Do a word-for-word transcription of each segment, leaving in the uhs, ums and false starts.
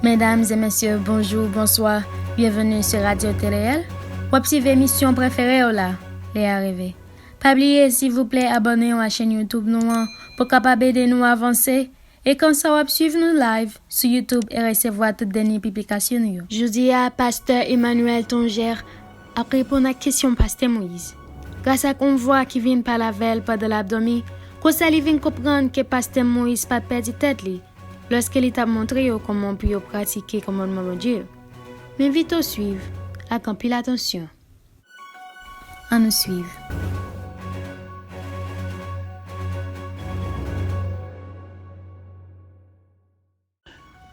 Medam e mesye, bonjou, bonswa, byenveni sou Radyo T L L. W ap swiv emisyon prefere w la, Lè a Reve. Pa bliye, silvouplè, abòne w a chèn YouTube nou an pou w kapab ede nou avanse. E konsa w ap swiv nou live sou YouTube e resevwa tout dènye piblikasyon nou yo. Jodi a, Pastè Emmanuel Tonger ap reponn ak kesyon Pastè Moïse. Gras ak yon vwa ki vin pale avè l pandan l ap dòmi, konsa li vin konprann ke Pastè Moïse pa t pèdi tèt li lòske li t ap montre yo kòman pou yo pratike kòmandman Bondye yo. M envite w swiv ak anpil atansyon. Ann nou swiv.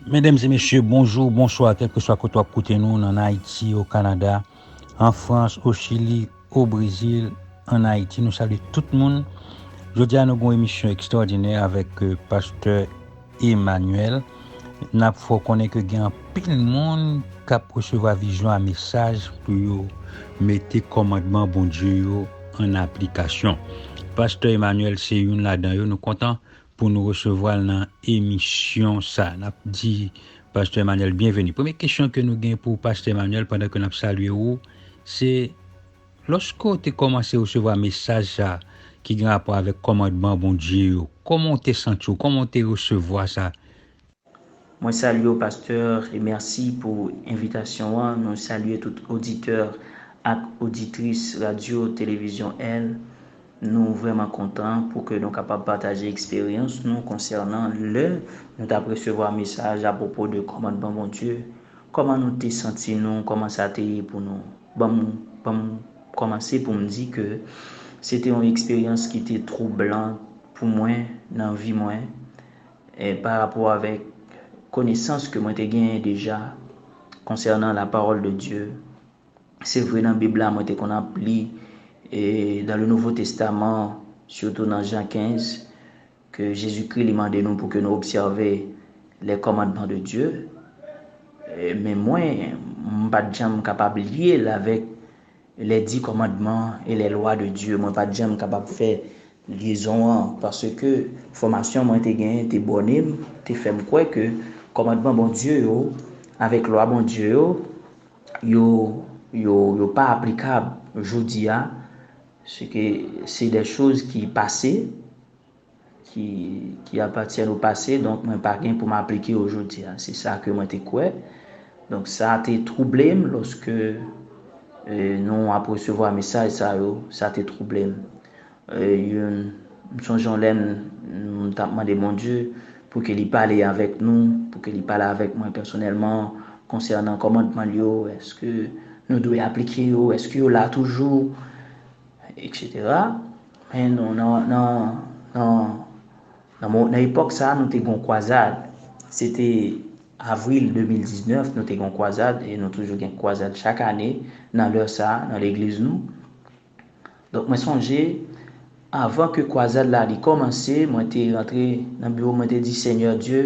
Medam e mesye, bonjou, bonswa, kèlkeswa kote w ap koute nou, nan Ayiti, o Kanada, an Frans, o Chili, o Brezil, ann Ayiti. Nou salye tout moun. Jodi a, nou gen yon emisyon ekstwòdinè avèk, euh, Pastè Emmanuel. N ap fè w konnen ke gen anpil moun k ap resevwa vizyon a mesaj pou yo mete kòmandman Bondye yo an aplikasyon. Pastè Emmanuel se youn ladan yo. Nou kontan pou nou resevwa l nan emisyon sa. N ap di Pastè Emmanuel byenveni. Premye kesyon ke nou gen pou Pastè Emmanuel pandan ke n ap salye ou, se lòske w te kòmanse resevwa mesaj sa ki gen rapò avèk kòmandman Bondye yo, kòman w te santi w? Kòman w te resevwa sa? Mwen salye w, pastè, e mèsi pou envitasyon an. Nou salye tout oditè ak oditris radyo, televizyon L. Nou vrèman kontan pou ke nou kapab pataje eksperyans nou konsènan lè nou t ap resevwa mesaj apwopo de kòmandman Bondye. Kòman nou te santi nou? Kòman sa te ye pou nou? Ban m, ban m kòmanse pou m di ke se te yon eksperyans ki te twoublan pou mwen nan vi mwen, e pa rapò avèk konesans ke mwen te genyen deja konsènan la parole de Dieu. Se vre, nan Bib la, mwen te konn ap li, e, dans le Nouveau Testament, sitou nan Jan kenz, ke Jezikri li mande nou pou ke nou obsève les commandements de Dieu. E, men mwen, m pa t janm kapab lye l avèk les dix commandements et les lois de Dieu. Mwen pa t janm kapab fè lyezon an, paske fòmasyon mwen te genyen te bòne m, te fè m kwè ke kòmandman Bondye yo, avèk lwa Bondye yo, yo, yo, yo pa aplikab jodi a, se ke se de choz ki pase, ki, ki apatyen o pase, donk mwen pa gen pou m aplike yo jodi a. Se sa ke mwen te kwè. Donk sa te twouble m lòske, e, nou ap resevwa mesaj sa yo, sa te twouble m. E, youn, m sonje yon lè m, m t ap mande Bondye pou ke li pale avèk nou, pou ke li pale avèk mwen pèsonèlman konsènan kòmandman l yo, èske nou dwe aplike yo, èske yo la toujou, etsetera. Men nou, nan, nan, nan, nan mo-, nan epòk sa a, nou te gen yon kwazad. Se te avril de mil diznèf, nou te gen yon kwazad, e nou toujou gen kwazad chak ane, nan lè sa a, nan legliz nou. Donk, mwen sonje, avan ke kwazad la li kòmanse, mwen te rantre nan biwo, mwen te di, Senyè Dye,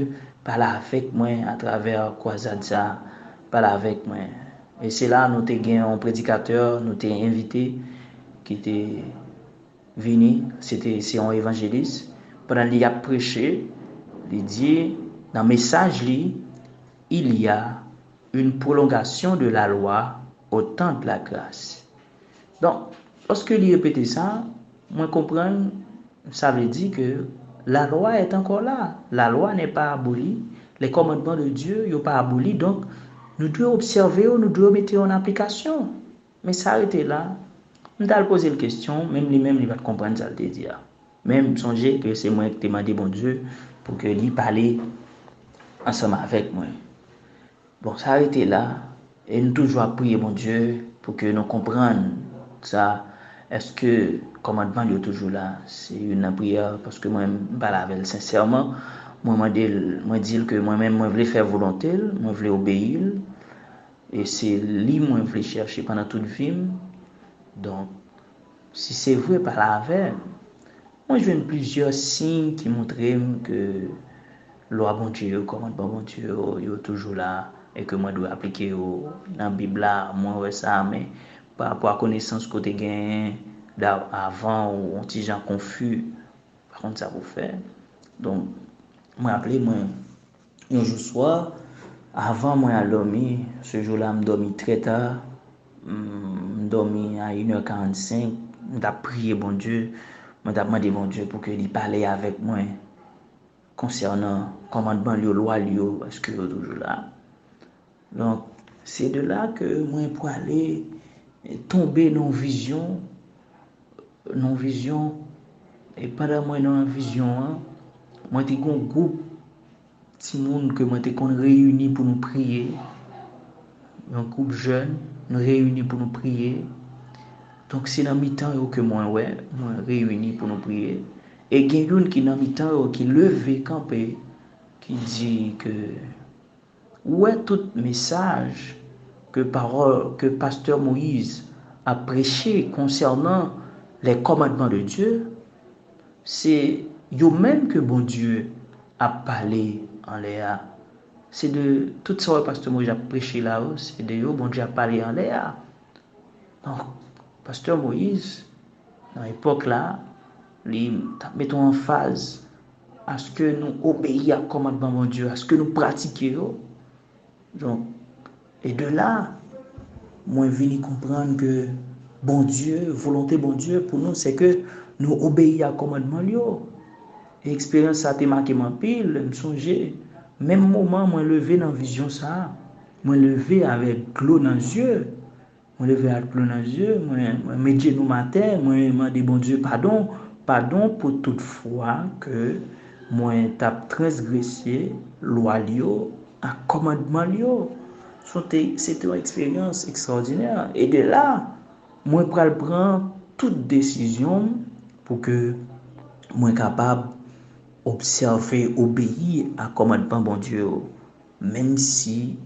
pale avèk mwen atravè kwazad sa a, pale avèk mwen. E se la nou te gen yon predikatè, nou te envite, ki te vini, se te, se yon evanjelis. Pandan li ap preche, li di, nan mesaj li, il y a une prolongation de la loi au temps de la grâce. Donk, lòske li repete sa, mwen konprann, sa vle di ke la loi est encore là. La loi n'est pas abolie. Les commandements de Dieu, yo pa aboli. Donk, nou dwe obsève yo, nou dwe mete yo an aplikasyon. Men sa rete la. M t al poze l kesyon, menm li menm, li pa t konprann sa l te di a. Men m sonje ke se mwen ki te mande Bondye pou ke li pale ansanm avèk mwen. Bon, sa rete la, e nou toujou ap priye Bondye pou ke nou konprann sa, èske kòmandman l yo toujou la. Se youn nan priyè, paske mwen, m pale avè l sensèman. Mwen mande l, mwen di l ke mwen menm, mwen vle fè volonte l, mwen vle obeyi l. E se li mwen vle chèche pandan tout vi m. Donk, si se vre, pale avè m. Mwen jwenn plizyè siy ki montre m ke lwa Bondye yo, kòmandman Bondye yo, yo toujou la, e ke mwen dwe aplike yo nan Bib la. Mwen wè sa, men pa rapò a konesans ke w te genyen da-, avan, ou yon ti jan konfi, pa konn sa pou w fè. Donk, mwen raple mwen, yon jou swa, Avan mwen al dòmi, se jou la m dòmi trè ta, m dòmi a inè karannsenk, m t ap priye Bondye, mwen t ap mande Bondye pou ke li pale avèk mwen konsènan kòmandman l yo, lwa l yo, èske yo toujou la. Donk, se de la ke mwen prale tonbe nan vizyon, nan vizyon, e pandan mwen nan vizyon an, mwen te gen yon gwoup timoun ke mwen te konn reyini pou nou priye, yon gwoup jèn, nou reyini pou nou priye. Donk, se nan mitan yo ke mwen wè, mwen reyini pou nou priye. E gen youn ki nan mitan yo ki leve kanpe, ki di ke, ou wè tout mesaj ke pawòl ke pastè Moyiz ap preche konsènan les commandements de Dieu, se yo menm ke Bondye ap pale anlè a. Se de tout sa wè pastè Moyiz ap preche la yo, se de yo Bondye ap pale anlè a. Donk, pastè Moyiz, nan epòk la, li t ap mete yon anfaz aske nou obeyi ak kòmandman Bondye, aske nou pratike yo. Donk, e de la, mwen vini konprann ke Bondye, volonte Bondye pou nou, se ke nou obeyi ak kòmandman l yo. E eksperyans sa te make m anpil, m sonje, menm moman mwen leve nan vizyon sa a, mwen leve avèk dlo nan zye, mwen leve ak dlo nan zye, mwen, mwen met jenou m atè, mwen mande Bondye padon, padon pou tout fwa ke mwen t ap transgrese lwa l yo ak kòmandman l yo. Se te, se te yon eksperyans ekstraòdinè. E de la, mwen pral pran tout desizyon m pou ke mwen kapab obsève, obeyi a kòmandman Bondye yo, menm si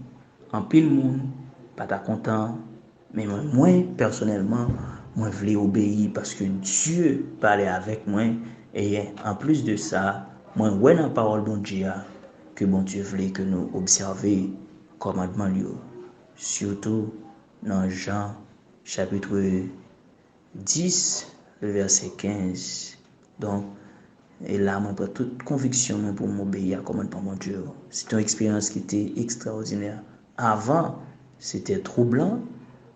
anpil moun pa ta kontan, men mwen, mwen, pèsonèlman, mwen vle obeyi paske Dye pale avèk mwen, e anplis de sa, mwen wè nan pawòl Bondye a ke Bondye vle ke nou obsève kòmandman l yo, sitou nan Jan chapit dis, vèsè kenz. Donk, e la mwen pran tout konviksyon mwen pou m obeyi a kòmandman Bondye yo. Se te yon eksperyans ki te ekstraòdinè. Avan, se te twoublan,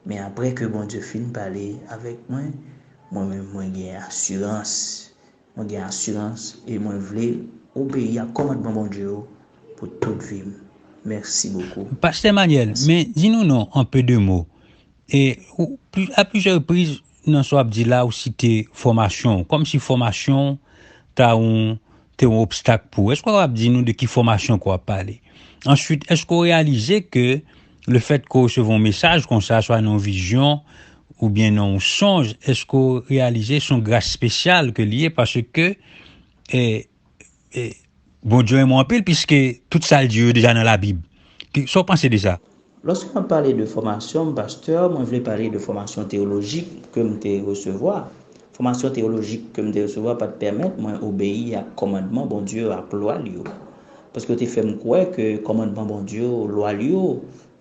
men apre ke Bondye fin pale avèk mwen, mwen menm mwen gen asirans. Mwen gen asirans e mwen vle obeyi a kòmandman Bondye yo pou tout vi m. Mèsi bokou. Pastè Emmanuel, men di nou non, en peu de mots. E ou, pli- à plusieurs reprises, nan sa w ap di la, ou site fòmasyon, kòmsi fòmasyon ta yon, te yon obstak pou ou. Èske w kapab di nou de ki fòmasyon ke w ap pale? Answit, èske w reyalize ke le fèt ke w resevwa yon mesaj konsa, swa nan yon vizyon oubyen nan yon sonj, èske w reyalize se yon gras espesyal ke li ye paske, e, e, Bondye renmen w anpil piske tout sa l di yo deja nan Labib. Ki, sa w panse de sa? Lòske m ap pale de fòmasyon m, pastè, mwen vle pale de fòmasyon teyolojik ke m te resevwa. Fòmasyon teyolojik ke m te resevwa pa t pèmèt mwen obeyi ak kòmandman Bondye yo ak lwa l yo. Paske yo te fè m kwè ke kòmandman Bondye yo, lwa l yo,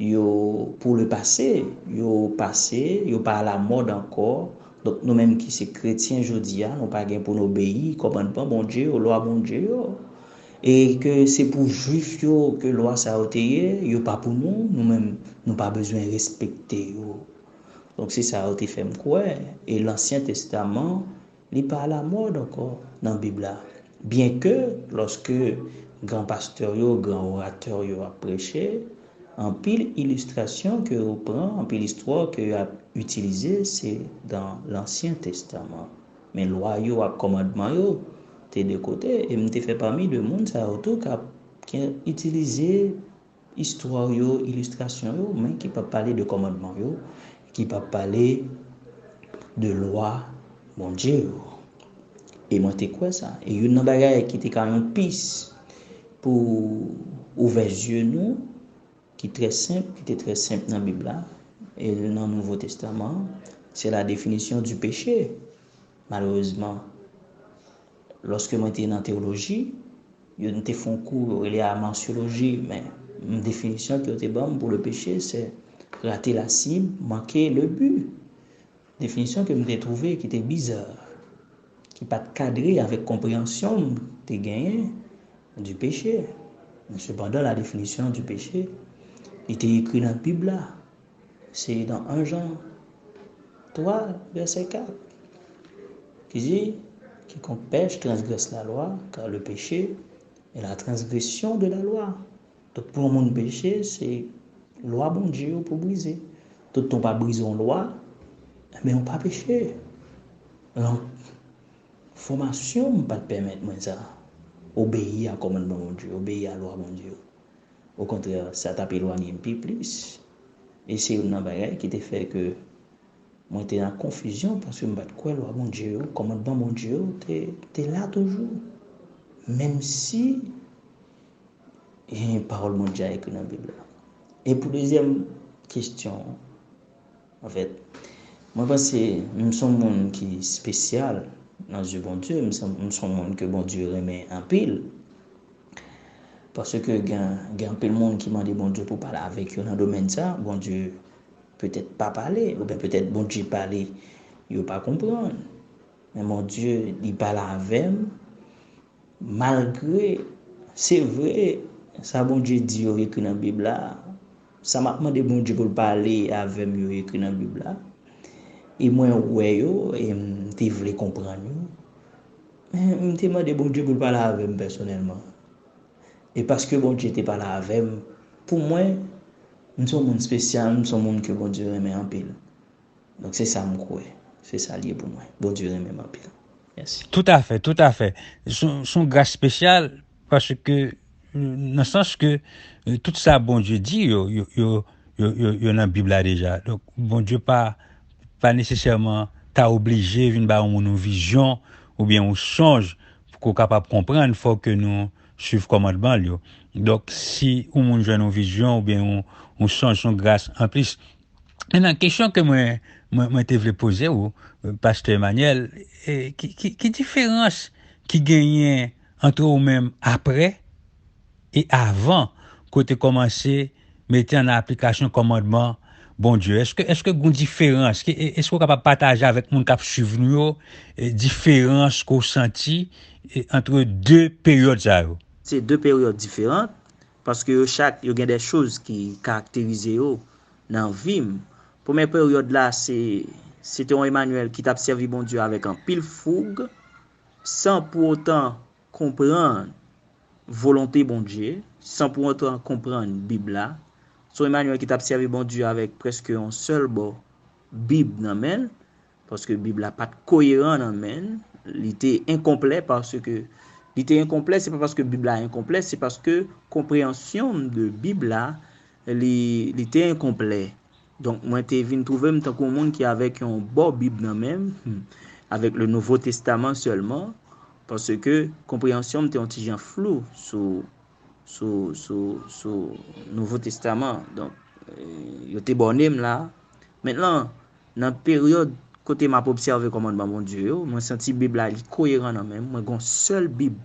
yo pou le pase, yo pase, yo pa alamòd ankò. Donk, nou menm ki se kretyen jodi a, nou pa gen pou n obeyi kòmandman Bondye yo, lwa Bondye yo. E ke se pou Jwif yo ke lwa sa yo te ye, yo pa pou nou, nou menm, nou pa bezwen respekte yo. Donk, se sa yo te fè m kwè. E Lansyen Testaman, li pa alamòd ankò nan Bib la. Byenke, lòske gran pastè yo, gran oratè yo ap preche, anpil ilistrasyon ke yo pran, anpil istwa ke y ap itilize, se dan Lansyen Testaman. Men lwa yo ak kòmandman yo te de kote, e m te fè pami de moun sa yo tou k ap, ki itilize istwa yo, ilistrasyon yo, men ki p ap pale de kòmandman yo, ki p ap pale de lwa Bondye yo. E mwen te kwè sa. E youn nan bagay ki te ka yon pis pou ouvè zye nou, ki trè senp, ki te trè senp nan Bib la, e nan Nouvo Testaman, se la définition du péché. Malerezman, lòske mwen te nan teyoloji, yo te fè yon kou yo rele a mansyoloji, men definisyon ke yo te ban m pou le péché, se rater la cible, manquer le but. Definisyon ke m te twouve ki te biza, ki pa t kadre avèk konpreyansyon m te genyen du péché. Men sepandan, la définition du péché, Li te ekri nan Bib la. Se nan en Jan twa, vèsè kat, ki di, quiconque pèche transgresse la loi, car le péché est la transgression de la loi. Donk, pou yon moun peche, se lwa Bondye yo pou brize. Toutan w pa brize yon lwa, ebyen, w pa peche. Donk, fòmasyon m pa t pèmèt mwen sa. Obeyi a kòmandman Bondye, obeyi a lwa Bondye yo. Okontrè, sa t ap elwanye m pi plis. E se youn nan bagay ki te fè ke mwen te nan konfizyon, paske m pa t kwè lwa Bondye yo, kòmandman Bondye yo te, te la toujou. Menm si e pawòl Bondye a ekri nan Bib la. E pou dezyèm kesyon, anfèt, mwen panse m se yon moun ki espesyal nan zye Bondye, m se m se yon moun ke Bondye renmen anpil. Paske gen, gen anpil moun ki mande Bondye pou pale avèk yo nan domèn sa, Bondye petèt pa pale, oubyen petèt Bondye pale, yo pa konprann. Men Bondye, li pale avè m, malgre, se vre, sa Bondye di yo ekri nan Bib la, sa m ap mande Bondye pou l pale avè m yo ekri nan Bib la, e mwen wè yo, e m te vle konprann yo, men m te mande Bondye pou l pale avè m pèsonèlman. E paske Bondye te pale avè m, pou mwen, m se yon moun espesyal, m se yon moun ke Bondye renmen anpil. Donk, se sa m kwè. Se sa l ye pou mwen. Bondye renmen m anpil. Mèsi. Toutafè, toutafè. Se yon, se yon gras espesyal, paske, nan sans ke, euh, tout sa Bondye di, yo, yo, yo, yo, yo, yo nan Bib la deja. Donk, Bondye pa, pa nesesèman ta oblije vin ba yon moun yon vizyon oubyen yon sonj pou ke w kapab konprann, fò ke nou swiv kòmandman l yo. Donk, si yon moun jwenn yon vizyon oubyen yon, yon sonj, se yon gras anplis. Mentnan, kesyon ke mwen, mwen, mwen te vle poze w, Pastè Emmanuel, e, ki, ki, ki diferans ki genyen ant ou menm apre e avan, ke w te kòmanse mete an aplikasyon kòmandman Bondye? Èske, èske gen diferans? Ke, e, èske w kapab pataje avèk moun k ap swiv nou yo, e, diferans ke w santi, e, ant de peryòd sa yo? Se de peryòd diferan, paske yo chak, yo gen de choz ki karakterize yo nan vi m. Premye peryòd la, se, se te yon Emmanuel ki t ap sèvi Bondye avèk anpil foug, san pou otan konprann volonte Bondye, san pou otan konprann Bib la. Se yon Emmanuel ki t ap sèvi Bondye avèk prèske yon sèl bò Bib nan men l, paske Bib la pa t koyeran nan men l, li te enkonplè, paske li te enkonplè, se pa paske Bib la enkonplè, se paske konpreyansyon m de Bib la, li, li te enkonplè. Donk, mwen te vin twouve m tankou yon moun ki avèk yon bò Bib nan men m, hmm, avèk le Nouveau Testament sèlman, paske konpreyansyon m te yon ti jan flou sou, sou, sou, sou Nouvo Testaman. Donk, eh, yo te bòne m la. Mentnan, nan peryòd kote m ap obsève kòmandman Bondye yo, mwen santi Bib la, li koyeran nan men m. Mwen gen yon sèl Bib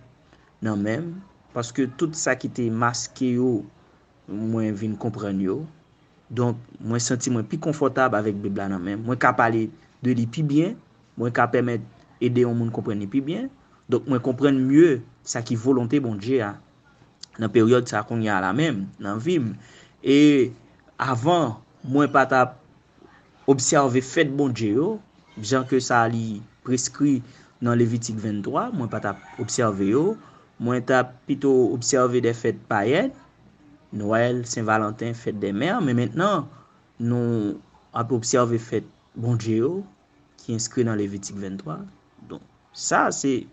nan men m, paske tout sa ki te maske yo, mwen vin konprann yo. Donk, mwen santi mwen pi konfòtab avèk Bib la nan men m. Mwen ka pale de li pi byen, mwen ka pèmèt ede yon moun konprann li pi byen. Donk, mwen konprann mye sa ki volonte Bondye a nan peryòd sa kounye a la menm, nan vi m. E avan, mwen pa t ap obsève fèt Bondye yo, jan ke sa li preskri nan Levitik venntwa, mwen pa t ap obsève yo. Mwen t ap pito obsève de fèt payèn, Nwèl, Sen Valanten, fèt de mè, men mentnan, nou ap obsève fèt Bondye yo, ki enskri nan Levitik venntwa. Donk, sa, se,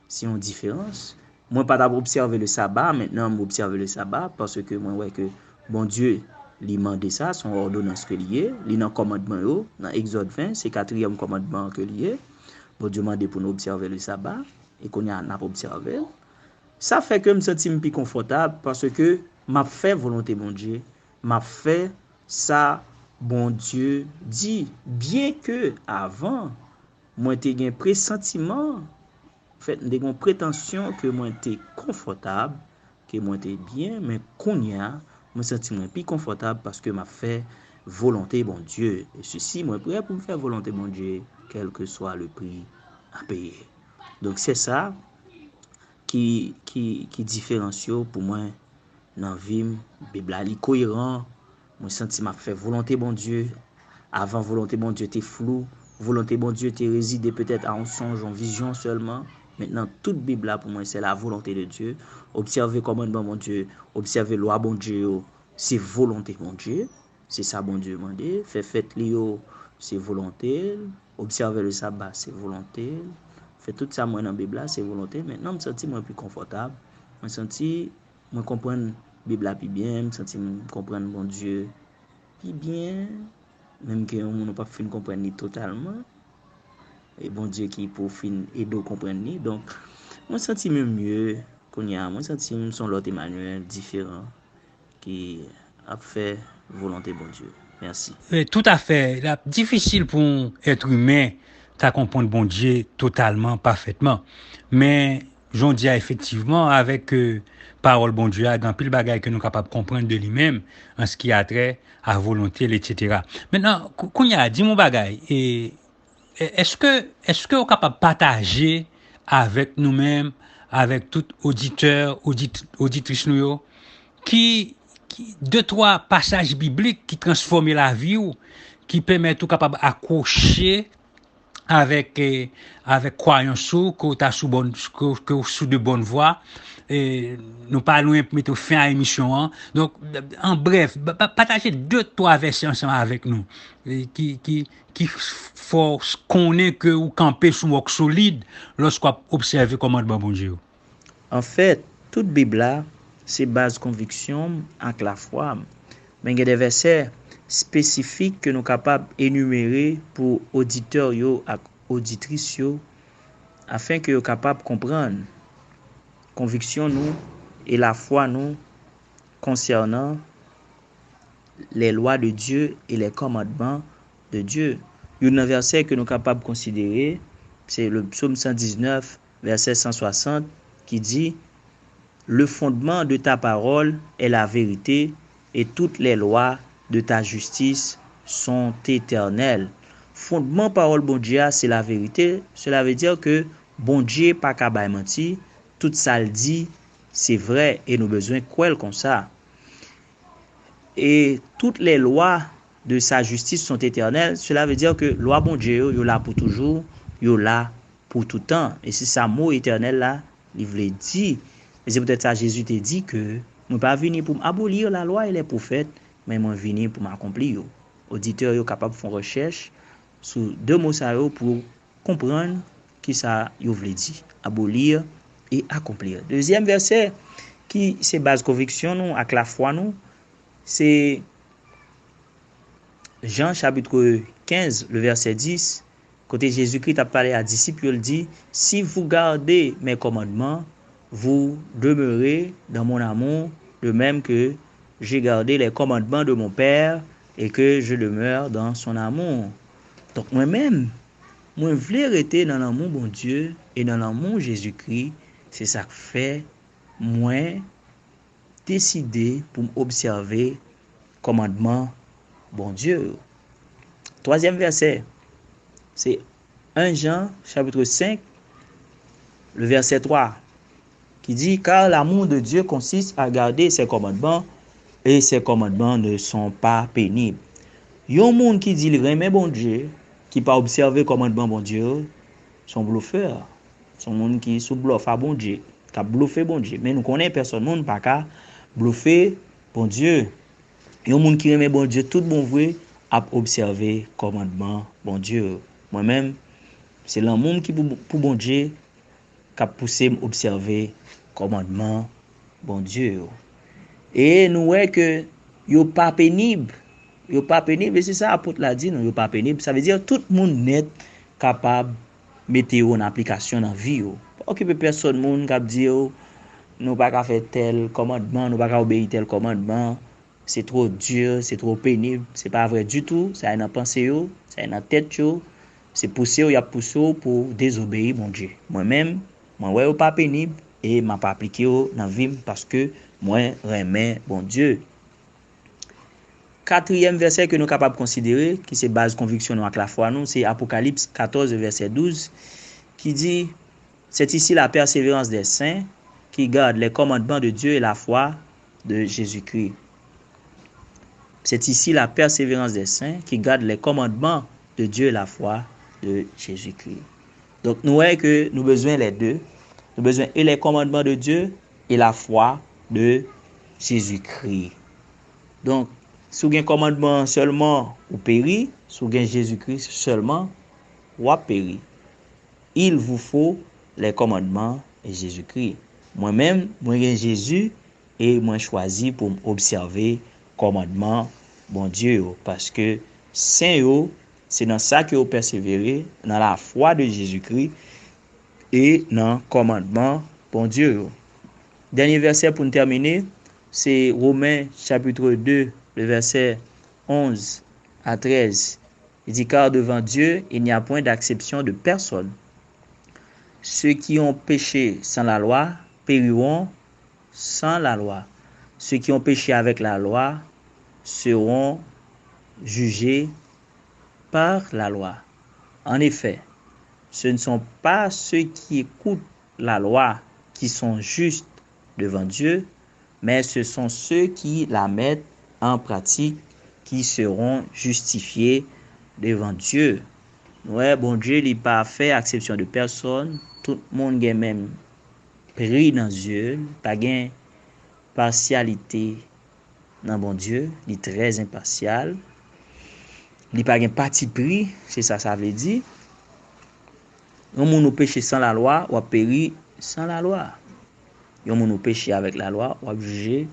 se yon diferans. Mwen pa t ap obsève le saba, mentnan m obsève le saba, paske mwen wè ke Bondye, li mande sa, se yon òdonans ke li ye, li nan kòmandman yo, nan Egzòd ven, se katriyèm kòmandman an ke li ye. Bondye mande pou nou obsève le saba, e kounye a n ap obsève l. Sa fè ke m santi m pi konfòtab, paske m ap fè volonte Bondye, m ap fè sa Bondye di, byenke avan, mwen te gen presantiman, anfèt, m te gen yon pretansyon ke mwen te konfòtab, ke mwen te byen, men kounye a, mwen santi mwen pi konfòtab paske m ap fè volonte Bondye. E sesi, mwen prè pou m fè volonte Bondye, kèlkeswa le pri a peye. Donk, se sa ki, ki, ki diferans yo pou mwen nan vi m. Bib la, li koyeran, Mwen santi m ap fè volonte Bondye. Avan, volonte Bondye te flou. Volonte Bondye te rezide petèt a yon sonj, yon vizyon sèlman. Mentnan, tout Bib la pou mwen, se la volonte de Dye. Obsève kòmandman Bondye, obsève lwa Bondye yo, se volonte Bondye. Se sa Bondye mande. Fè fèt li yo, se volonte l. Obsève le saba, se volonte l. Fè tout sa mwen nan Bib la, se volonte l. Mentnan, m santi mwen pi konfòtab. Mwen santi mwen konprann Bib la pi byen, m santi m konprann Bondye pi byen, menm ke yon moun ou p ap fin konprann li totalman. E Bondye ki pou fin ede w konprann li. Donk, mwen santi m mye kounye a. Mwen santi m se yon lòt Emmanuel diferan ki ap fè volonte Bondye. Mèsi. E, toutafè, l ap difisil pou yon èt imen ta konprann Bondye totalman, pafètman. Men, jan w di a, efektivman, avèk, e, pawòl Bondye a, gen anpil bagay ke nou kapab konprann de li menm, an se ki a trè a volonte l, etsetera. Mentnan, kou-, kounye a, di m yon bagay, e, e, èske, èske w kapab pataje avèk nou menm, avèk tout oditè, odit-, oditris nou yo, ki, ki de twa pasaj biblik ki transfòme lavi w, ki pèmèt ou kapab akwoche avèk, e, avèk kwayans ou, ke w ta sou bòn, ke, ke w sou de bòn vwa. E, nou pa lwen pou mete fen a emisyon an. Donk, an brèf, pa-, pa-, pataje de twa vèsè ansanm avèk nou, e, ki, ki, ki fè w konnen ke ou kanpe sou wòk solid lòske w ap obsève kòmandman Bondye yo. Anfèt, tout Bib la se baz konviksyon m ak lafwa m. Men gen de vèsè espesifik ke nou kapab enimere pou oditè yo ak oditris yo, afen ke yo kapab konprann konviksyon nou e lafwa nou konsènan les lois de Dieu et les commandements de Dieu. Youn nan vèsè ke nou kapab konsidere, se le psaume cent dix-neuf, vèsè cent soixante, ki di, Le fondement de ta parole est la vérité, et toutes les lois de ta justice sont éternelles. Fondman pawòl Bondye a, se laverite. Sela vle di ke Bondye pa ka bay manti. Tout sa l di, se vrè, e nou bezwen kwè l konsa. Et toutes les lois de sa justice sont éternelles. Sela vle di ke lwa Bondye yo, yo la pou toujou, yo la pou toutan. E se sa mo etènèl la, li vle di. E se poutèt sa Jezi te di ke mwen pa vini pou m abolir la loi et les prophètes, men mwen vini pou m akonpli yo. Oditè yo kapab fè yon rechèch sou de mo sa yo pou konprann kisa yo vle di, abolir et accomplir. Dezyèm vèsè ki se baz konviksyon nou ak lafwa nou, se Jan chapit kenz, le vèsè dis, kote Jezikri t ap pale a disip yo, l di, Si vous gardez mes commandements, vous demeurez dans mon amour, de même que j'ai gardé les commandements de mon Père et que je demeure dans son amour. Donk, mwen menm, mwen vle rete nan lanmou Bondye e nan lanmou Jezikri. Se sa k fè mwen deside pou m obsève kòmandman Bondye yo. Twazyèm vèsè, se en Jan, chapit senk, le vèsè twa, ki di, Car l'amour de Dieu consiste à garder ses commandements, et ses commandements ne sont pas pénibles. Yon moun ki di li renmen Bondye, ki pa obsève kòmandman Bondye yo, se yon blofè. Se yon moun ki sou blòf a Bondye, k ap blofe Bondye. Men nou konnen pèsòn moun pa ka blofe Bondye. Yon moun ki renmen Bondye tout bon vre ap obsève kòmandman Bondye yo. Mwen menm, se lanmou m ki pou, pou Bondye k ap pouse m obsève kòmandman Bondye yo. E nou wè ke yo pa penib. Yo pa penib, e se sa apot la di nou, yo pa penib. Sa vle di tout moun nèt kapab mete yo an aplikasyon nan vi yo. Pa okipe pèsòn moun k ap di yo, nou pa ka fè tèl kòmandman, nou pa ka obeyi tèl kòmandman, se twò di, se twò penib, se pa vrè ditou, sa e nan panse yo, sa e nan tèt yo, se pouse yo, y ap pouse w pou w dezobeyi Bondye. Mwen menm, mwen wè yo pa penib e m ap aplike yo nan vi m paske mwen renmen Bondye. Katriyèm vèsè ke nou kapab konsidere, ki se baz konviksyon nou ak lafwa nou, se Apokalips katòz, vèsè douz, ki di, C'est ici la persévérance des saints qui gardent les commandements de Dieu et la foi de Jésus-Christ. C'est ici la persévérance des saints qui gardent les commandements de Dieu et la foi de Jésus-Christ. Donk, nou wè ke nou bezwen les deux. Nou bezwen e les commandements de Dieu et la foi de Jésus-Christ. Donk, si w gen kòmandman an sèlman, ou peri. Si w gen Jezikri sèlman, w ap peri. Il vous faut les commandements et Jésus-Christ. Mwen menm, mwen gen Jezi e mwen chwazi pou m obsève kòmandman Bondye yo, paske sen yo, se nan sa ke yo pèsevere, nan lafwa de Jezikri e nan kòmandman Bondye yo. Dènye vèsè pou n tèmine, se Women chapitre deux, le verset onze à treize. Li di, car devant Dieu, il n'y a point d'acception de personne. Ceux qui ont péché sans la loi périront sans la loi. Ceux qui ont péché avec la loi seront jugés par la loi. En effet, ce ne sont pas ceux qui écoutent la loi qui sont justes devant Dieu, mais ce sont ceux qui la mettent en pratique qui seront justifiés devant Dieu. Nou wè, Bondye, li pa fè aksepsyon de pèsòn. Tout moun gen menm pri nan zye l. Pa gen pasyalite nan Bondye. Li trè enpasyal. Li pa gen patipri, se sa sa vle di. Yon moun ou peche san lalwa, w ap peri san lalwa. Yon moun ou peche avèk lalwa, w ap jije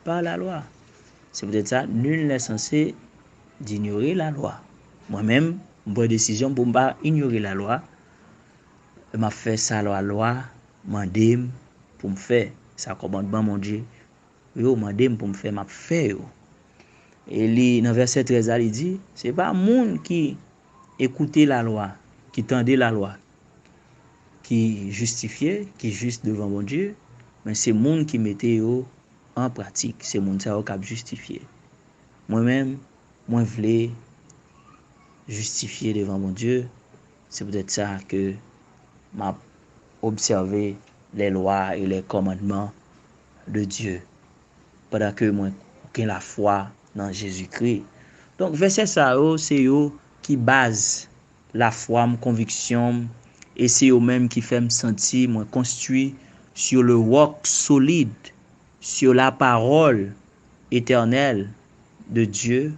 pa lalwa. Se poutèt sa, nul n'est censé d'ignorer la loi. Mwen menm, m pran desizyon pou m pa inyore lalwa. M ap fè sa lalwa mande m pou m fè. Sa kòmandman Bondye yo mande m pou m fè, m ap fè yo. E li, nan vèsè trèz la, li di, se pa moun ki ekoute lalwa, ki tande lalwa, ki jistifye, ki jis devan Bondye, men se moun ki mete yo an pratik. Se moun sa yo k ap jistifye. Mwen menm, mwen vle jistifye devan Bondye, se poutèt sa ke m ap obsève les lois et les commandements de Dieu, pandan ke mwen gen lafwa nan Jezikri. Donk, vèsè sa yo, se yo ki baz lafwa m, konviksyon m, e se yo menm ki fè m santi mwen konstwi sur le roc solide, sur la parole éternelle de Dieu,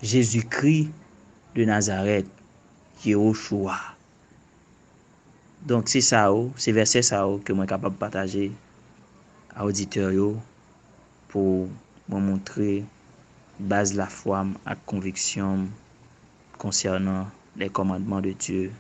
Jésus-Christ de Nazareth, Yehoshua. Donk, se sa yo, se vèsè sa yo ke mwen kapab pataje a oditè yo pou mwen montre baz lafwa m ak konviksyon m konsènan les commandements de Dieu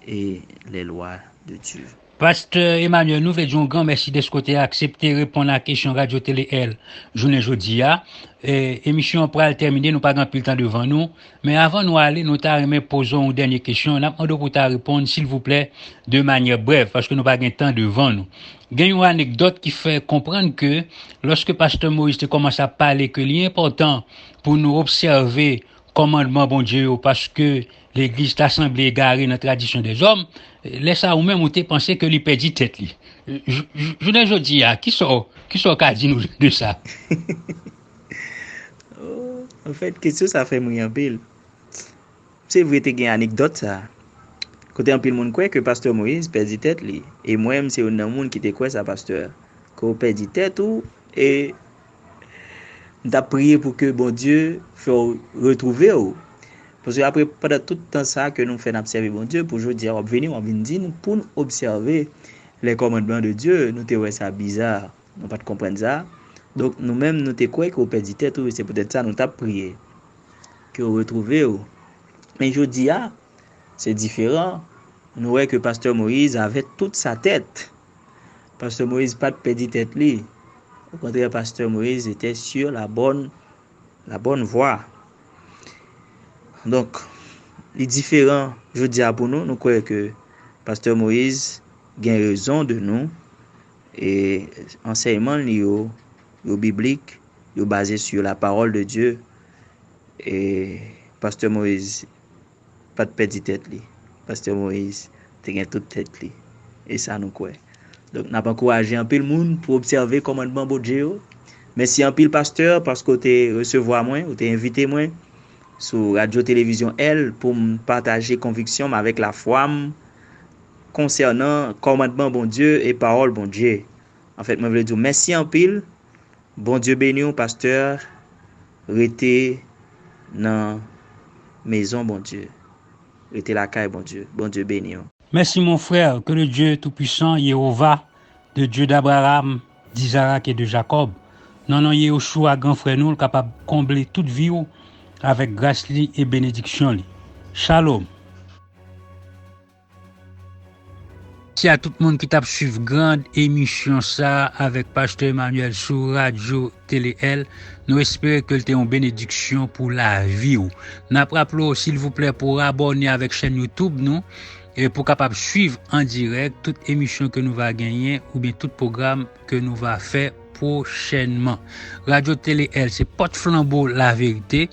et les lois de Dieu. Pastè Emmanuel, nou vle di yon gran mèsi dèske w te aksepte reponn a kesyon Radyo Tele L jounen jodi a. E, emisyon an pral tèmine, nou pa gen anpil tan devan nou. Men avan nou ale, nou ta renmen poze w yon dènye kesyon. N ap mande w pou w ta reponn, silvouplè, de manyè brèv, paske nou pa gen tan devan nou. Gen yon anekdòt ki fè konprann ke lòske pastè Moyiz te kòmanse ap pale ke li enpòtan pou nou obsève kòmandman Bondye yo, paske legliz ta sanble egare nan tradisyon dèzòm, lè sa a ou menm ou te panse ke li pèdi tèt li. Jou-, jou-, jounen jodi a, kisa w, kisa w ka di nou de sa? Oh, anfèt, kesyon sa fè m ri anpil. Se vre, te gen anekdòt sa, kote anpil moun kwè ke pastè Moyiz pèdi tèt li. E mwen menm, se youn nan moun ki te kwè sa, pastè, ke w pèdi tèt ou, e m t ap priye pou ke Bondye fè w retwouve w. Paske apre, pandan tout tan sa ke nou fè n ap sèvi Bondye, pou jodi a w ap vini, w ap vin di nou pou n obsève les commandements de Dieu, nou te wè sa biza, nou pa t konprann sa. Donk, nou menm, nou te kwè ke w pèdi tèt ou, e se poutèt sa nou t ap priye ke w retwouve w. Men jodi a, se diferan. Nou wè ke pastè Moyiz avè tout sa tèt. Pastè Moyiz pa t pèdi tèt li. Okontrè, pastè Moyiz était sur la bonne, la bonne voie. Donk, li diferan jodi a pou nou. Nou kwè ke pastè Moyiz gen rezon de nou. E ansèyman li yo, yo biblik, yo baze sur la parole de Dieu. E pastè Moyiz pa t pèdi tèt li. Pastè Moyiz te gen tout tèt li. E sa nou kwè. Donk, n ap ankouraje anpil moun pou obsève kòmandman Bondye yo. Mèsi anpil, pastè, paske w te resevwa mwen, ou te envite mwen sou Radyo Televizyon L pou m pataje konviksyon m avèk lafwa m konsènan kòmandman Bondye e pawòl Bondye. Anfèt, mwen vle di w mèsi anpil. Bondye beni w, pastè. Rete nan mezon Bondye. Rete lakay Bondye. Bondye beni w. Merci mon frère, que le Dieu tout-puissant, Yehova, le Dieu d'Abraham, d'Isaac et de Jacob, nan non Yehoshua gran frè nou, l kapab konble tout vi w avèk gras li e benediksyon li. Shalom. Mèsi a tout moun ki t ap swiv grand emisyon sa avèk pastè Emmanuel sou Radyo Tele L. Nou espere ke l te yon benediksyon pou lavi w. N ap raple w silvouplè pou w abòne avèk chèn YouTube nou e pou w kapab swiv an dirèk tout emisyon ke nou va genyen oubyen tout pwogram ke nou va fè pwochènman. Radyo Tele L se pòt flanbo laverite.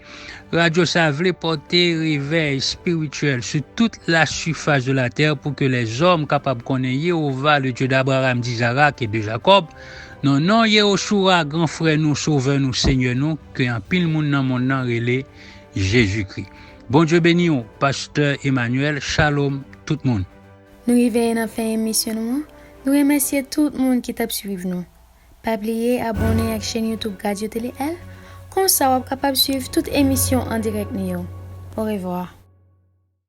Radyo sa vle pòte revèy espirityèl sou tout la sifas de la tè pou ke lèzòm kapab konnen Yehova, le Dye d'Abraham, d'Izarak e de Jakòb, nan non Yehoshua, gran frè nou, sovè nou, senyè nou, ke anpil moun nan monn nan rele Jezikri. Bondye beni w, pastè Emmanuel, shalom tout moun. Nou rive nan fen emisyon nou an. Nou remèsye tout moun ki t ap swiv nou. Pa bliye abòne ak chèn YouTube Radyo Tele L, konsa w ap kapab swiv tout emisyon an dirèk nou yo. Orevwa.